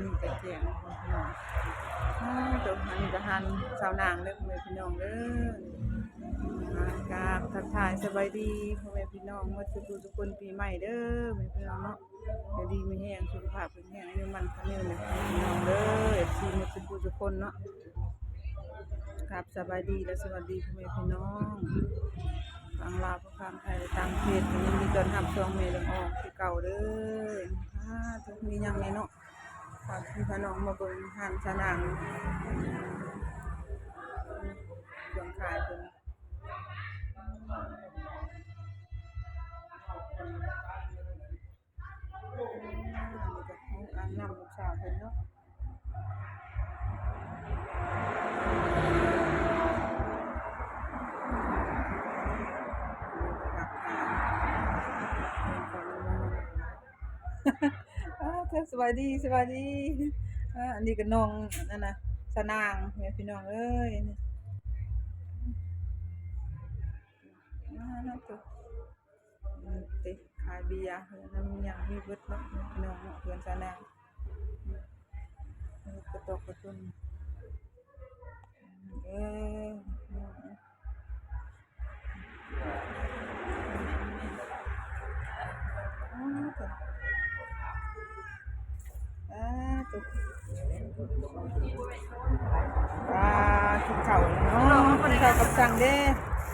ມີກະແຈງ ພີ່ນ້ອງ. ໂອ້ ໂຕ ອັນນີ້ກະຫັ້ນສາວນາງເດີ ພໍ່ແມ່ພີ່ນ້ອງເດີ. ມາກາບທັກທາຍສະບາຍດີພໍ່ແມ່ພີ່ນ້ອງໝົດສູ່ຜູ້ສູ່ຄົນ ປີໃໝ່ເດີ ແມ່ພີ່ນ້ອງເນາະ. ຢູ່ດີມີແຮງ ສຸຂະພາບແຂງແຮງ ອາຍຸໝັ້ນຂວັນຍືນ ພີ່ນ້ອງເດີ ເອັຟຊີໝົດສູ່ຜູ້ສູ່ຄົນເນາະ. ກາບສະບາຍດີ ແລະ ສະຫວັດດີພໍ່ແມ່ພີ່ນ້ອງ ທັງລາວ ທັງໄທ ແລະ ຕ່າງປະເທດ ຍິນດີຕ້ອນຮັບຊ່ອງແມ່ເລື່ອງອອກຄືເກົ່າເດີ. ອາ ມີຫຍັງແດ່ເນາະ ພາພີ່ພານ້ອງມາເບິ່ງຮ້ານສາວນາງ ເຄື່ອງຂາຍເພິ່ນ. ອັນນີ້ກະຫ້ອງອາບນ້ຳລູກສາວເພິ່ນເນາະ. ອາ ສະບາຍດີ ສະບາຍດີ. ອາ ອັນນີ້ກະນ້ອງ ອັນນັ້ນນະ ສາວນາງ ແມ່ພີ່ນ້ອງເອີຍ. ອາ ໂຕ ເຕະຂາຍເບຍ ເຮືອນນຳຫຍັງມີເບິດເນາະ ພີ່ນ້ອງເນາະ ເຮືອນສາວນາງ. ເອີ ກະຕອກກະຕຸນ ເອີ ອ່າ ກິນເຂົ້າເນາະ ກິນເຂົ້າກັບສັງເດ້.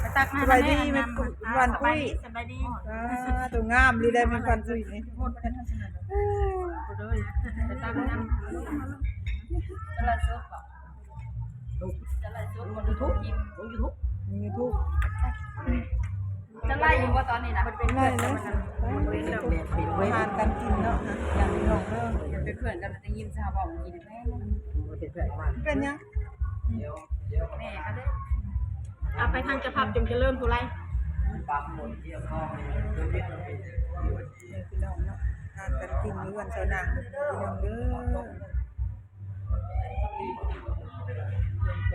ສະບາຍດີແມ່ຫວານກຸ້ຍ ສະບາຍດີ. ອ່າ ໂຕງາມດີແລ້ວແມ່ຫວານກຸ້ຍນີ້. ຕະຫຼາດສົດບໍ່? ຕະຫຼາດສົດບໍ່? ລົງຢູທູບ ລົງຢູທູບ ຢູທູບ. ຈະໄລຢູ່ບໍ່ຕອນນີ້ນະ? ໄລເນາະ ອາຫານການກິນເນາະ ຢ່າງພີ່ນ້ອງເດີ ເປັນເພື່ອນກັນ ໄດ້ຍິນຊາວເວົ້າກິນແທ້. ເປັນຫຍັງ? ແມ່ກະເດີ ເອົາໄປທາງເຈົ້າພາບຈົງຈະເລີນຜູ້ໄລ. ພີ່ນ້ອງເນາະ ອາຫານການກິນຢູ່ເຮືອນສາວນາງ ພີ່ນ້ອງເດີ. ເຮືອນຄ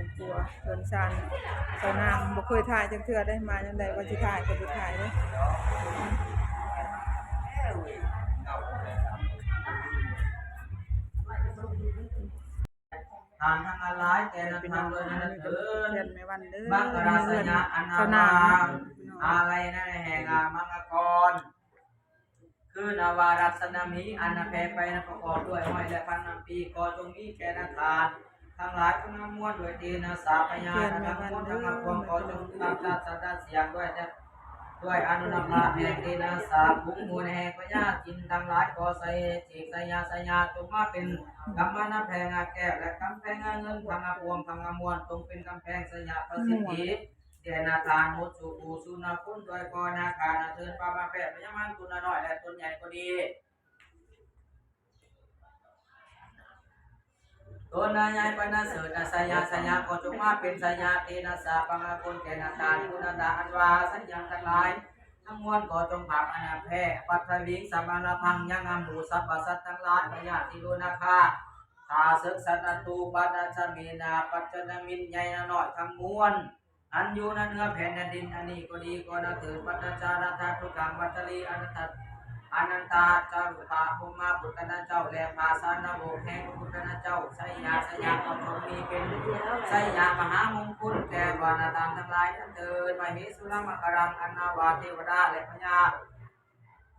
ອບຄົວເຮືອນຊານ ສາວນາງບໍ່ເຄີຍຖ່າຍຈັກເທື່ອເດ້ ມາຍາມໃດວ່າຊິຖ່າຍກະບໍ່ຖ່າຍເດ້. ທ່ານທັງຫຼາຍແຕ່ນະ ພີ່ນ້ອງ ເອີຍ ເຮືອນແມ່ວັນເດີ ມັງກະລາໄຊຍະ ອັນນາມາ ອາໄລນະແຫ່ງອາມັງກະກອນ ຄືນະວາລັດສະນາມີ ອັນນະແຜ່ໄປນະປະກອບດ້ວຍຮ້ອຍແລະພັນນຳປີ ກໍຈົ່ງມີແກ່ນະທ່ານທັງຫຼາຍທັງມວນ ດ້ວຍເຕນະສະພະຍານະທັງມວນທັງປວງ ກໍຈົ່ງຕັ້ງສັດທະສຽງດ້ວຍ ດ້ວຍອານຸພາບແຫ່ງເຕນະສະ ບຸນແຫ່ງພະຍາຈິນທັງຫຼາຍ ກໍໄຊເສກໄຊຍາໄຊຍາ ຈົ່ງມາເປັນກຳມະນະແພງອາແກ້ວ ແລະ ກຳແພງອາເງິນທັງປວງທັງມວນ ຈົ່ງເປັນກຳແພງໄຊຍະປະສິດທິ ແກ່ນະທ່ານໝົດສູ່ຜູ້ສູ່ນະຄົນ ດ້ວຍກໍນາຄານະເທີນ ປະມາແພດພະຍາມານ ຕົນນ້ອຍ ແລະ ຕົນໃຫຍ່ກໍດີ ຕົນໃຫຍ່ປະນະເສີດນະໄຊຍະໄຊຍະ ກໍຈົ່ງມາເປັນໄຊຍະເຕນະສະ ບັງອາກົນແກ່ນະທ່ານ ຄຸນນະຕາ ອັນວ່າໄຊຍະທັງຫຼາຍທັງມວນ ກໍຈົ່ງພາກອານາແພ ປັດທະວິງ ສະມາລະພັງ ຍັງອະໝູ ສັບພະສັດທັງຫຼາຍ ພະຍາທິໂລນາຄາ ຂ້າເສິກສັດສັດຕູ ປັດຕະຊະເມນາ ປັດຈະນະມິນ ໃຫຍ່ນະນ້ອຍທັງມວນ ອັນຢູ່ນະເໜືອແຜ່ນແດນດິນອັນນີ້ກໍດີກໍນະເທີນ ປັດຕະຈາລະທະທຸກກັງ ວັດຕະລີອະນັນຕະ ອະນັນຕາຈາລຸປະ ພົມມະພຸດທະນະເຈົ້າ ແລະ ພາສານະວົງແຫ່ງພະພຸດທະນະເຈົ້າ ໄຊຍະ ໄຊຍະ ກໍຈົ່ງມີເປັນໄຊຍະມະຫາມົງຄຸນ ແກ່ບັນດາທ່ານທັງຫຼາຍນັ້ນເທີນ ມະເຫສຸລັງມັງຄະລັງ ອັນນາວ່າເທວະດາ ແລະ ພະຍາ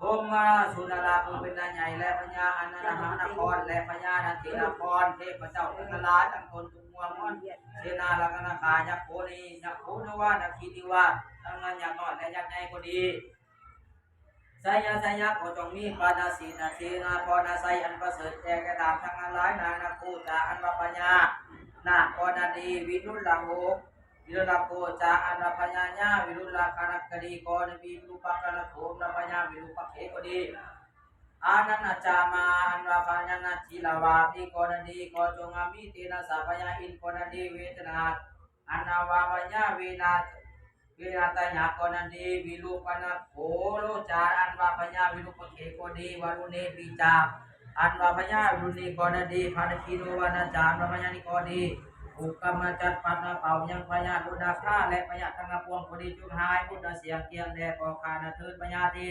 ພົມມະລາສູນນາລາ ຜູ້ເປັນນາໃຫຍ່ ແລະ ພະຍາອັນນາລະຫານະຄອນ ແລະ ພະຍານາທີນະຄອນ ເທບພະເຈົ້າທັງຫຼາຍ ທັງຕົນທຸກມວນ ເສນາລະກະນະຄາ ຍັກໂຄນີ ຍັກໂຄນະວາ ນາຄີນິວາ ທັງນາຍັກນ້ອຍ ແລະ ຍັກໃຫຍ່ກໍດີ ໄຊຍະ ໄຊຍະ ກໍຈົ່ງມີປານາສີນາເສນາພອນາໄຊ ອັນປະເສີດແກ່ແກ່ທ່ານທັງຫຼາຍ ນານະຄູຈາ ອັນວ່າພະຍານາກກໍນະດີ ວິລຸນລະໂຫ ວິລຸນລະໂຄຈາ ອັນວ່າພະຍາຍາ ວິລຸນລະຄະນະກະດີກໍດີ ວິລຸປະຄະນະໂຄ ອັນວ່າພະຍາວິລຸປະເຄກໍດີ ອານັນນະຈາມາ ອັນວ່າພະຍານາຈີລະວາຕີກໍນະດີ ກໍຈົ່ງອາມີເຕນະສະພະຍາອິນກໍນະດີ ເວທະນາ ອັນວ່າພະຍາເວນາ ເວນາຕະຍະກໍນະດີ ວິລຸປະນະໂຄໂລຈາ ອັນວ່າພະຍາວິລຸປະເຄກໍດີ ວະລຸເນປີຈາ ອັນວ່າພະຍາວະລຸນີກໍນະດີ ພານະຄີໂນວານາຈາ ອັນວ່າພະຍານີ້ກໍດີ ອຸກຳມະຈັດປັດນະເປົ່າຍັງພະຍາດໂດນາຄາ ແລະ ພະຍາດທັງປວງກໍດີ ຈົ່ງຫາຍໝົດນະສຽງກຽງແດ່ກໍຂ້ານະເທີນພະຍາທີ່